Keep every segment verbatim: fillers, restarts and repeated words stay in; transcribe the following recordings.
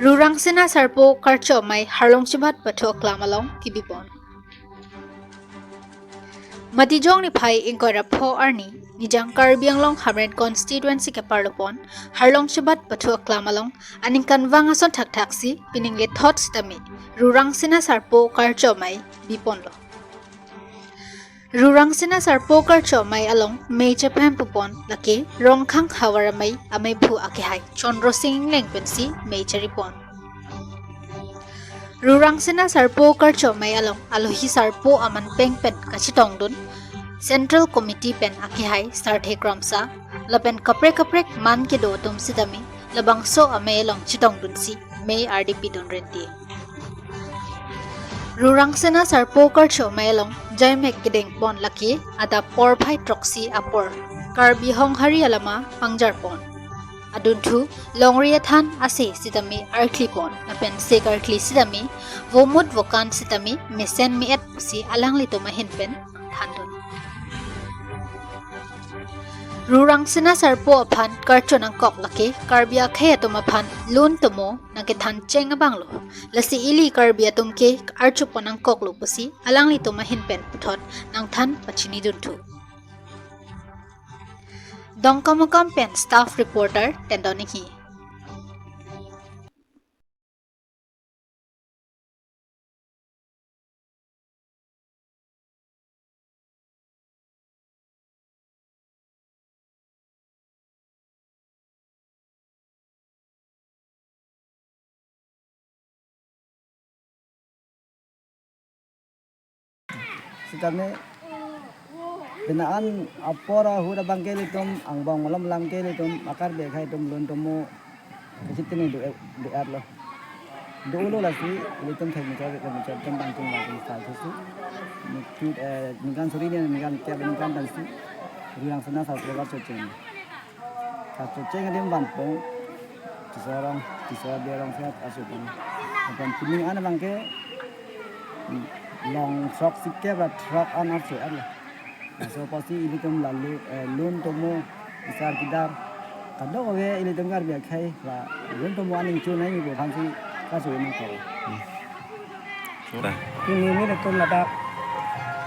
Rurangsina Sarpo Karcho Amei Harlongchebat Pathu Aklam Along Kibipon. Matijong niphai ingkoi ra pho arni, Nijang Karbi Anglong Hamren Constituency keparlopon Harlongchebat Pathu Aklam Along aningkanvang ason thakthaksi pining lethot sitame Rurangsina Sarpo Karcho Amei biponlo. Rurangsina Sarpo Karcho Amei along mei chepempupon lake Rongkhang Havar Amei ameiphu akehai Chandra Sing Engleng pensi mei cheripon. Rurangsina Sarpo Karcho Amei along alohi sarpo aman peng pen kachetongdun Central Committee pen akehai Sarthe Kramsa lapen kaprek kaprek man kedo atum sitame labangso amei along chetongdunsi mei ardi pidun renti. Rurangsina Sarpo Karcho Amei along jaimek kedengpon lake adap porphai throksi apor Karbi Honghari alama pangjarpon. Adunthu longri athan ase sitame arklipon lapen se karkli sitame vomut vokan sitame mesen me-et pusi alanglitum ahin pen thandun. Rurangsina Sarpo aphan karcho nangkok lake Karbi akhei atum aphan lun tomo nangkethan cheng abanglo. Lasi ili Karbi atum ke archopon nangkoklo pusi alanglitum ahin pen puthot nangthan pachinidunthu. Dongkamukam pen staff reporter Tendon Inghi. Sitame penang an apor ahut abang ke ilitum angbong malom alam ke ilitum a-Karbi akhei atum lun tomo kachitini do, do-etlo. Dolo lasi ilitum thek mechor, mechor atum bangkung bangkung style thusi. Niki, eh, ningkan suri ni ningkan kep ningkan pensi Rurangsina Sarpo Karcho Cheng. Karcho cheng adim vanpon. Tisorong, tisor derong sehat asupon. Lapen pining an abang ke, mm, long throksi kep ra throk an archo-etlo. Laso apotsi ilitum lalu, eh, lun tomo, isar kidar kadokave ilitum Karbi akhei la lun tomo aning chonai ipo aphansi karcho nangkok. Hmm. Sudah. Pini nelitum ladak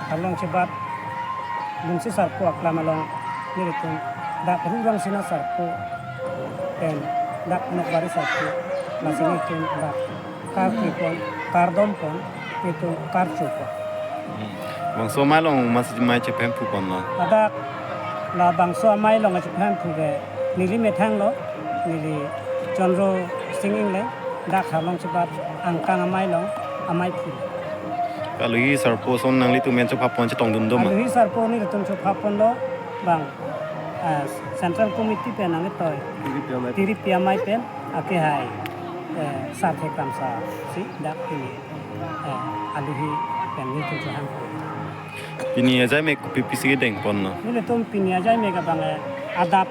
Harlongchebat Lunsi Sarpo Aklam along nelitum dak Rurangsina Sarpo pen dak Nokbari Sarpo, lasi nelitum dak karklipon, kardompon, nelitum karchopon. Hmm. Bangso amei along masi mei chepemphuponlo? Ladak labangso amei along chepemphu ke neli methanglo, neli Chandra Sing Engleng, dak Harlongchebat angkang amei along ameiphu. Alohi sarpo ason nanglitum pen chophapon chetongdun doma? Alohi sarpo nelitum chophaponlo bang, eh, Central Committee pen nangketoi. Tiripi amei. Tiripi amei pen akehai, eh, Sarthe Kramsa si dak pini, eh, alohi pen nelitum chohang. Pini ajaimek kopipisi kedengponlo? Nelitum pini ajaimek abang, eh, adap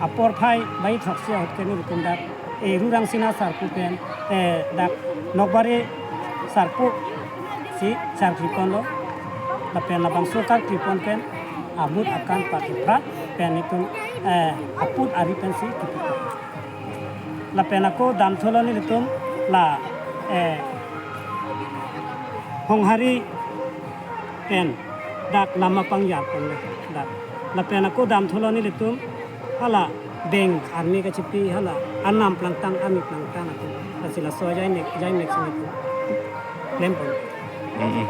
aporphai bai throksi ahut ke nelitum dak, eh, Rurangsina Sarpo pen, eh, dak Nokbari Sarpo si charkliponlo. Lapen labangso karklipon pen ahut akan pakiphra pen nelitum, eh, aput ari pensi kipipon. Lapen ako damthulo nelitum la, eh, Honghari pen dak lama pangjarponlo dak. Lapen ako damthulo nelitum hala beng arni kachipi hala anam plangtang ami plangtang ako. Lasi laso ajaimek, ajaimek si nelitum klempon. Mm-mm.